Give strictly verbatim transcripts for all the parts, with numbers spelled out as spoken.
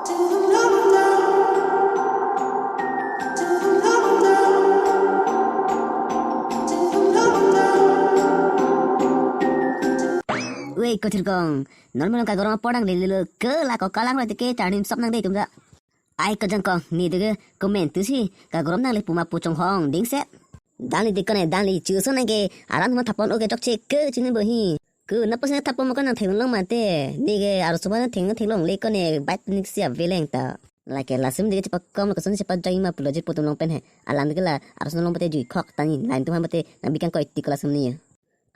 Wei, kothirkong. Non malom kagorom apor nanglelo ke, la ko kalang roi teke charnim sop nang dei tum da. Ai kojangkong, ne dege comment tu si kagorom nangle puma pu chonghong dingset. Dangli dikone dangli chuso nang ke aran ma thapon oke chokche ke chini bo hi. Ke na pos na thapon mo ko nang theklong mate. Ne ke arso ba nang theng theklongle kone bike nik si aveleng ta. Lake lasim dege chepakom koson chepajoi ma pulo je pu atum along pen he. Alang dege la arso along bate jui khok tani line atum han bate nang bikang ko iti ko lasim ni.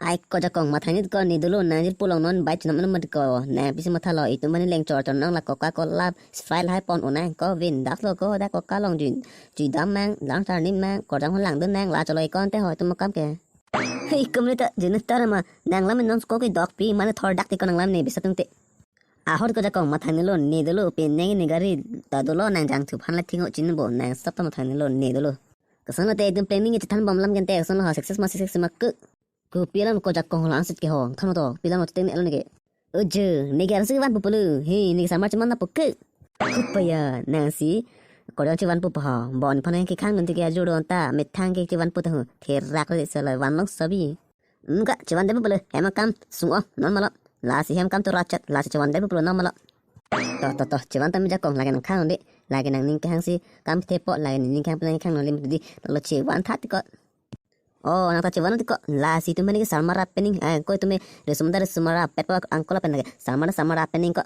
Ai kojangkong, matha nit ko ne dolo, nang jil pulong non bike chenam anam mat ko. Nang pisi mathalo, itum mani leng chor chor nang la Coca Cola, Sprite lahai pon unang ko, vin das lo ko, dak Coca long jui, jui dam mang, dang charnim mang, korjang hon langdun nang, la cholo ikon te ho, itum kam ke. Hei, kum le ta, jenu tar ma, nang lam non ko ke dok pi, mane thor dak te ko nang lam ne bisa tung te. Ahor kojangkong, matha nilo, ne dolo, pe neng ne gari, ta dolo, nang jangthu aphan la thingo chin bo, nang stop ta matha nilo, ne dolo. Koson lo te itum planning chethan bom lam gente, koson lo ha success ma success ma ke. Kopi alam kojangkong lang sit ke ho, than to, pi alam lo cheteng ne alam ne ke. Oje, ne ke arsi vanpo pulo, he, ne ke samar cheman na po ke. Kupaya, nang si, korjang chevanpo pa ho, bon phan ke khang nanti ke ajur don ta, methang ke chevanpo ta ho, therak le sala vanlong sabi. Enggak, chevandetpo pulo, hem akam sung-ong, non malo. Lasi hem akam tu rachet, lasi chevandetpo pulo non malo. To, to, to, chevan tame jakong, lake nang khang de, lake nang ning kehang si, kam thepo, lake ning kehang penang khang non lim di, lo chevan tha tiko. Oh, nang ta chevan tiko, lasi itum mani ke sarmara pening, eh, ko itum resumda resumara, pepo angkola pen lake, sarmara sarmara pening ko.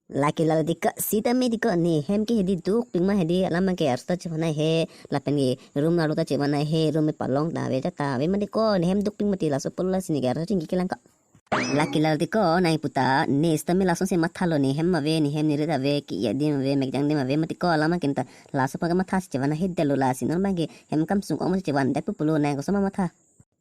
Lake lalo tiko, sitame tiko, ne hem ke hedi dukpik ma hedi, alam ke arso ta chevanai he, lapen ke room arlo ta chevanai he, room me palong ta ave ja ta ave ma tiko, ne hem dukpik mati laso pulo lasi ne ke arso chingki kelang ko. Lake lalo tiko, nang puta, ne sitame lason si mathalo, ne hem ave, ne hem ne rit ave, ke ya dim ave, mekjang dim ave ma tiko, alam ke ta, laso pa ke matha si chevan he delo lasi non bang ke, hem akam sung-ong ma si chevandetpo pulo, nang koson ma matha.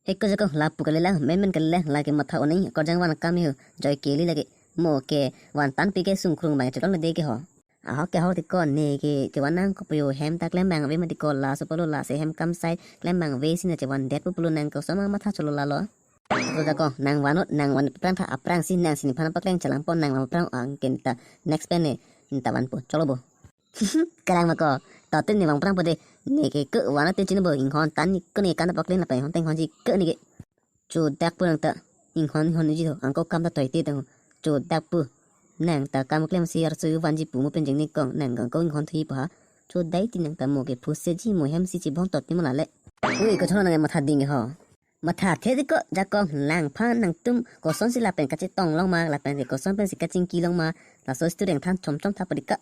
He kojangkong lapu kalilang, menmen kalilang, lake matha oning, korjang van akam yu, joi keli lake, mo ke, van tan pi ke sungkrung bang chekol me de ke ho. Ahok ke ahok tiko ne ke, chevan nang kopuyo hem ta klem bang ave ma tiko laso pulo lasi hem akam sai klem bang ave si na chevandetpo pulo nang koson ma matha cholo lalo. Kojangkong, nang vanot, nang van aphrang tha aphrang si nang si nephan pakleng chelang pon nang van aphrang ang ken ta next pen ne, ne ta vanpo, cholo bo. Kalang ma ko, to tin ne van aphrang po de, ne ke ke van te chin bo, inghon tan ni ke ne kan pakleng lapen inghon teng hon ji ke ne ke. Chodak pu nang ta, inghon inghon ji to, angko kam ta toi te ta ho. Chodak pu, nang ta kam klem si arso vanji pu mo pen jeng ne kong, nang angko inghon thui pa ha. Chodai ti nang ta mo ke phu se ji mo hem si chibong to ti mo lale. Ui, kochon nang matha ding ho. Matha the tiko jakong nangphan nangtum koson si lapen kachetong long ma, lapen ke koson pen si kachingki long ma, laso student than chom chom tha pa tiko.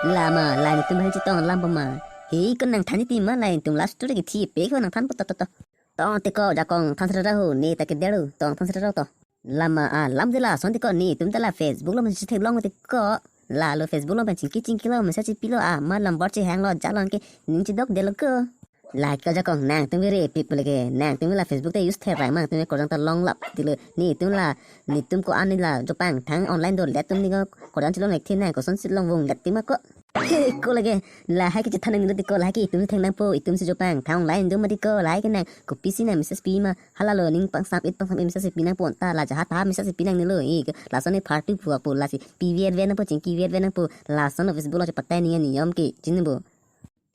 Lama, la netum bang chetong lam pa ma. He ko nang than ti ma la netum last story ke thi pe ko nang than pu to to to. Tong tiko jakong than sera ho ne ta ke deru tong than sera to. Lama a lam de lason tiko netum ta la Facebook lo ma si theklong tiko. Lalo Facebook lo ma chingki chingki lo ma si pilo a ma number chehang lo jalon ke ning chedok delo ko. Like ko jakong nangtum ke re pip leke nangtum la Facebook te use therai ma nangtum korjang ta long lap dilo netum la netum ko-an la jopang thang online dolet tum ni ko korjang chelong lek thi nang koson si long vung let ti ma ko. He ko leke lahai ke chethan nang dilo tiko lahai ke itum theng nangpo itum si jopang thang online do ma tiko lahai ke nang kopi si nang message pi ma halalo ning pangsam it pangsam message pi nangpo ta la jahat ha message pi nang nilo i lason ne party pu apo lasi pi viet viet nangpo chingki viet viet nangpo lason no Facebook lo chepatai ni niyom ke chinbo.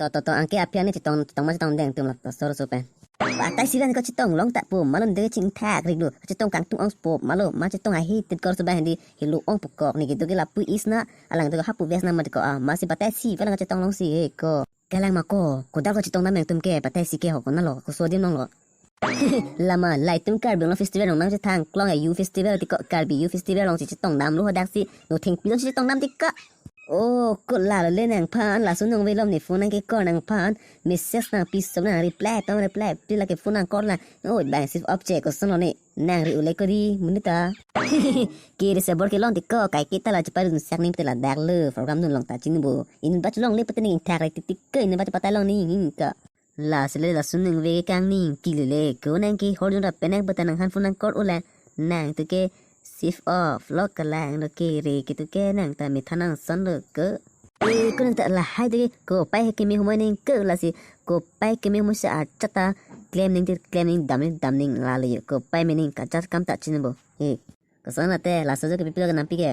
To to to angke aphi ani chetong chetong ma chetong deng tum la to sor so pen. Patai siran ko chetong long ta pu malon de ching thak rik lo chetong kangtung ong spo malo ma chetong ahi tit kor so ba hindi hilo ong pukok ni gitu ke lapu is na alang to hapu ves na ma ko a ma si patai si palang chetong long si he ko. Kalang ma ko kodar ko chetong na meng tum ke patai si ke ho ko na lo ko so dim long lo. Lama la itum Karbi Anglong festival nang nang chethang klong a youth festival tiko Karbi youth festival long si chetong dam lo hadak si no thengpi long si chetong dam tiko. Oh, ko lalo le nangphan laso nong velom ne phone nang ke call nangphan message nang pi som nang reply tong reply pi lake phone nang call nang. Oh, bang sif up che koson lo ne nang ri ule ko di munita. Ke re sabor ke long tiko kai kita la chepa dun sak ning te la dak le program dun long ta chin bo. In ba chelong le pete ning thak re tik tik ke in ba chepatai long ning hin ka. Lasi le lason ningve kangni kili le ko nang ke hor jun ra penang bata nang han phone nang call ula nang tu ke sif off lo kalang lo ke re ke tu ke nang ta methan nang son lo ko. E ko nang ta lahai tu ke kopai he keme humai ning ko lasi kopai keme humai sa achat ta klem ning tir klem ning dam ning dam ning la le yo kopai me ning kachat kam ta chin bo. E. Koson ate laso jo ke pipilo ke nampi ke.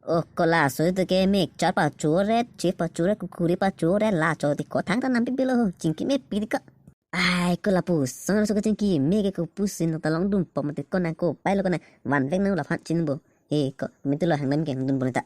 Oh, ko laso to ke mek char pachoret, chef pachoret, kukuri pachoret, laso ti ko thangta nam pipilo, chingki me pi ko. Ai, ko lapuson so ke chingki me ke kopusi nangta longdun pom te ko nang ko pailo ko nang vanvek nang laphan chinbo. He ko, me tu lo hang nam ke hang dun bonita.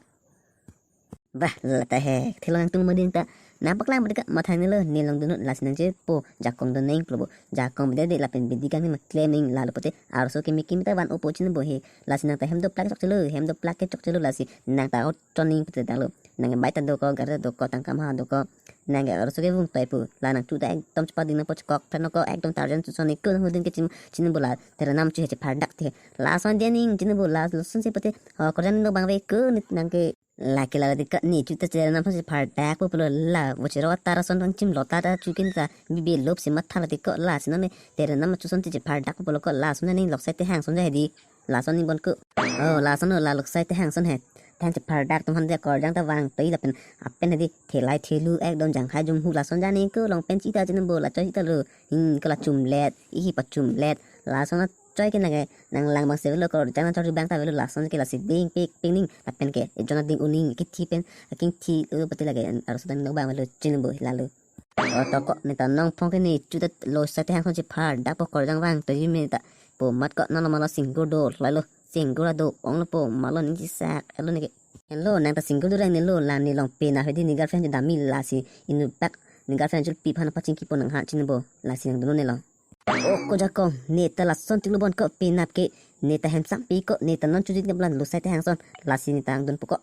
Bah, lata he, thelo nangtum mading ta. Nang paklang bonita, mathang nelo, ne longdun lasi nangchepo, jakong dun neng plobo. Jakong bede de lapen bidi kami maklem neng lalo pote, arso ke miki mita van opo chinbo he. Lasi nangta hem doplak chokchelo, hem doplak ke chokchelo lasi. Nangta ot choning pute dalo. Nang bike ta doko, gari ta doko, tangka maha doko. Nang ke arso ke vung toipu. La nang chuta ekdom chepading nangpo chekok, phen ko ekdom tarjan chuson ne ko huding ke chin, chinbo la. Tere nam chu he chephardak te. Lason dia ning chinbo la, lason se pote. Ho, korjan no bang ve ko nit nang ke. Lake la dika ne chuta tere nam si phardak po pulo la, vochero atar ason thang chim lota ta chukin ta, bibi lop si matha la diko la, sino me tere nam chuson ti phardak po pulo ko lason ne loksai te hangson ja hedi, lason ni bon ko. Oh, lason no la loksai te hangson he. Thang che phardak tum han de korjang ta vang toi lapen apen hedi, thelai thelu ekdom janghai jumhu lason ja ne ko longpen chita chinbo la choi chita lo. Hin ko la chumlet, ihi pachumlet. Lason choi ke nang ke nang lang bang se velo korjang nang chori bang ta velo lason ke lasi ding pik pik ning lapen ke ejona ding uning ke thi pen aking thi lo pati lake arso dan lo bang velo chinbo lalo. O to ko neta nong phong ke ne chuta loksai te hangson chephardak po korjang vang to ji me ta po mat ko nang lo malo singgur do lai lo singgur do ong lo po malo ning chisak elo ne ke. Hello, nang ta singgur do rang ne lo la ne longpen ahedi ne girlfriend dami lasi inut pak ne girlfriend chul pi phan pachingki po nang ha chinbo lasi nang dun ne lo. Oh, ko jakong, ne ta lason tiklo bon ko penap ke, ne ta hem sang pi ko, ne ta non chuji nep lan loksai te hangson, lasi ne ta hang dun po ko.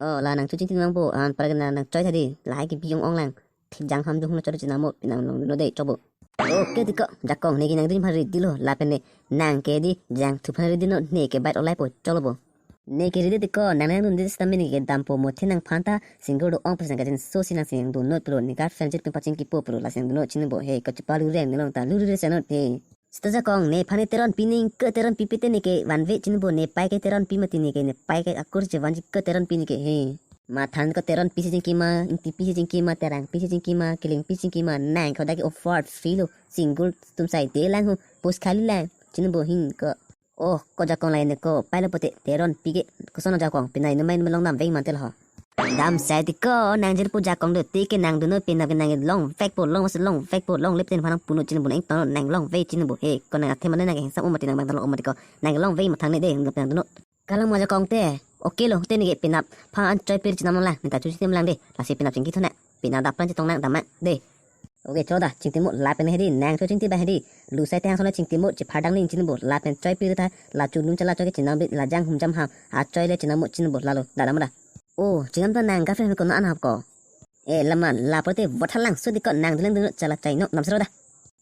Oh, la nang chuji tin mang po, an para na nang choi tadi, lahai ke biyong ong lang. Thik jang ham jung na chori chinamo, nang long no de chobo. Okay ti ko, jakong ne ke nang dun phari dilo, lapen ne, nang ke di, jang thu phari dino, ne ke bait olai po, cholo bo. Ne ke ridi ti ko, nang nang dun di sita me ne ke dampo mo the nang phanta, singgur do ong pes nang kachin so si nang sing dun not pro, ne girlfriend chit pin pachingki po pro, lasi nang dun not chinbo, he, ko chepa lu reng ne long ta, lu reng se not, he. Sita jakong, ne phani teron pi ning, ke teron pi pite ne ke, vanve chinbo, ne pai ke teron pi mati ne ke, ne pai ke akur che vanji ke teron pi ne ke, he. Mathan ko teron pi si chingki ma, ingti pi si chingki ma, terang pi si chingki ma, kiling pi si chingki ma, nang ko daki offer free lo, singgur tum sai de lang ho, post khali lang, chinbo hin ko. Oh, ko jakong lain ko, pailo pote, teron pi ke, koson jakong, pinai numai numai long dam veng mantel ho. Dam sai ti ko, nang jil pu jakong do, ti ke nang duno pinap ke nang longvek po, long mas longvek po, long lip ten phanang puno chin bu nang tono nang longve chin bu he, ko nang athe mane nang hensam umati nang bang talo umati ko, nang longve mathang ne de, nang duno. Kalang mo jakong te, okay lo, te ne ke pinap, phan an choi pir chinam lang, minta chuchi tem lang de, lasi pinap chingki thona, pinap dap plan chitong nang dam mang de. Okay, choda, chingti mo, lapen hedi, nang cho chingti ba hedi. Loksai te hangson le chingti mo, chepardang ning chin bo, lapen choi pi ta, la chu lun chala choi ke chinam bi, la jang hum jam ham, a choi le chinam mo chin bo, lalo, dada mo da. Oh, chinam ta nang girlfriend ko na an hap ko. Eh, lama, la pote, vot halang, so di ko nang dileng dileng chala chai no, nam sero da.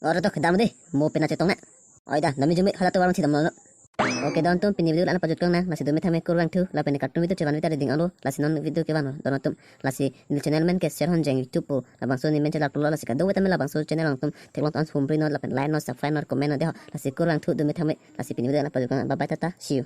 Ora to, dam de, mo pena chetong na. Oi da, nami jumi, hala to warang chidam no. Okay, don tum pini video la pajut kang nang, lasi dumi thame kurang thu, lapen kartun video chevan vita ding alo, lasi non video ke van, don tum, lasi ne channel men ke share hon jeng YouTube po, labangso ne men chelak lo, lasi kado vitamin labangso channel ang tum, theklong tan humri no, lapen like no, subscribe no, comment no de ho, lasi kurang thu dumi thame, lasi pini video la pajut kang, bye bye tata, see you.